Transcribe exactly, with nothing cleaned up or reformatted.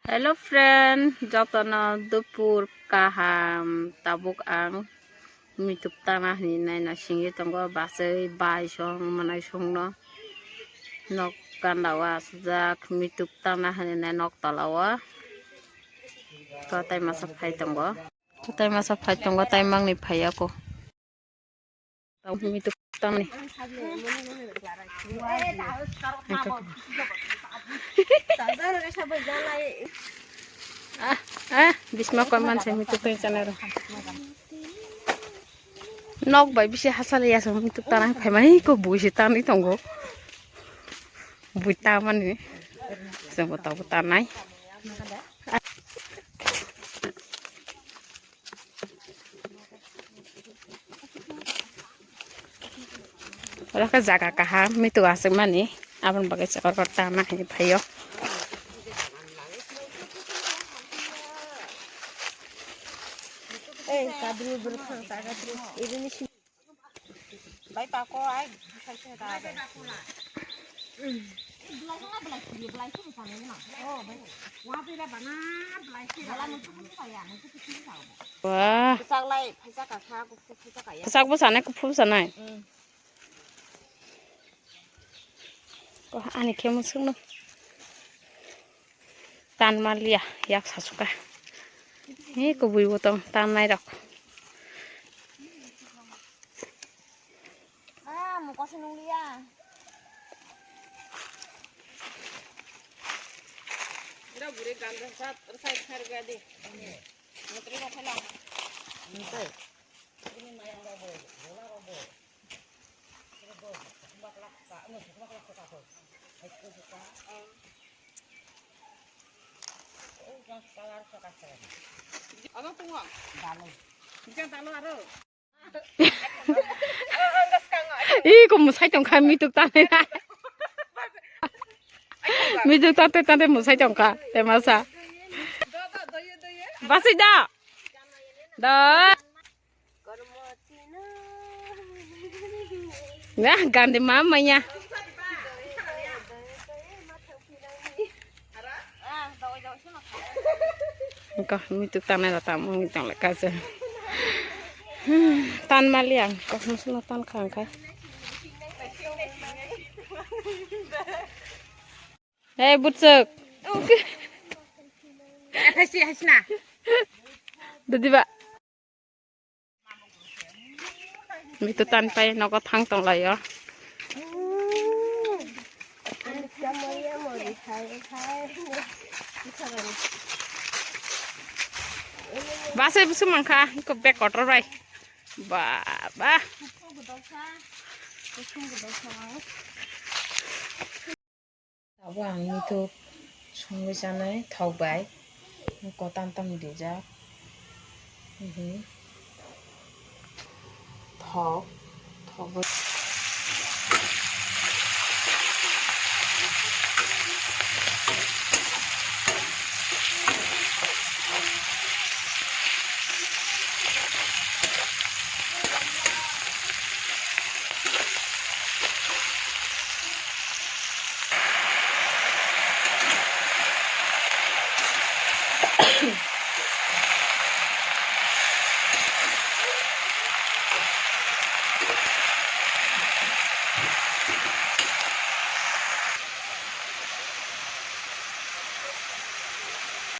Hello friend, jotono dupur kaham. Tabuk ang mituk tana hinwi naina singwi tongo, bachai bai song mwnai songno nok ganda o aswjak, mituk tana hinwi nai nok tola o. To tai masa phai tongo, to tai masa phai tongo, tai mangni phai ako. Tang mituk tang ni. Ah, ah, bisma koi manse mituk tang chana ro. Nok bai bisi hasal ya so mituk tang phai mani ko buisi tang ni tongo. Bui ta mani. Sabo ta bu ta nai. Oro khe jaga kaham, mitu aswk mani, aboni bagwi se oro tana hinwi phaio. Ei, kadri bwrwkha, kadri, ibini si- Bai pako ai, sai sai ta. Wah. Kwchak lai, phaisa kha, kha, kuphur, phaisa kha ya. Kwchak bo sanai, kuphur bo sanai. Mm. Ko ani khe musuk no. Tan maliya, yak sasuka. He kubui bo tong, tan nai rok. Ah, mukha se nung liya. Ira bure ganda sat, sat sar gadi. Mutri rok khala. Mutai. Ini mayang rok bo, bola rok bo. Ini bo, sukumak lak sa, ini sukumak lak sa ko. Hai ko suka. Oh, yang color sa ka sa. Ano tunga? Dalo. Bikin dalo aro. Ih, ko musai tongkha mituk tanai na. Mituk tante tante musai tongkha, temasa. Basai da. Da. Nah, gandi mama ya. Engkau mituk tanai rata mung tang leka se. Tan mali ang kau musuno tan kangkai. Hei butsuk. Haisi haisi na. Dadi ba. Mitu tan pai nogo thang tong lai o. Basai busu mangkha ko bek kotor bai. Ba ba. Abo ang mituk songwi chanai thok bai. Kotam tam rijak. Mhm. Thok, thok bai.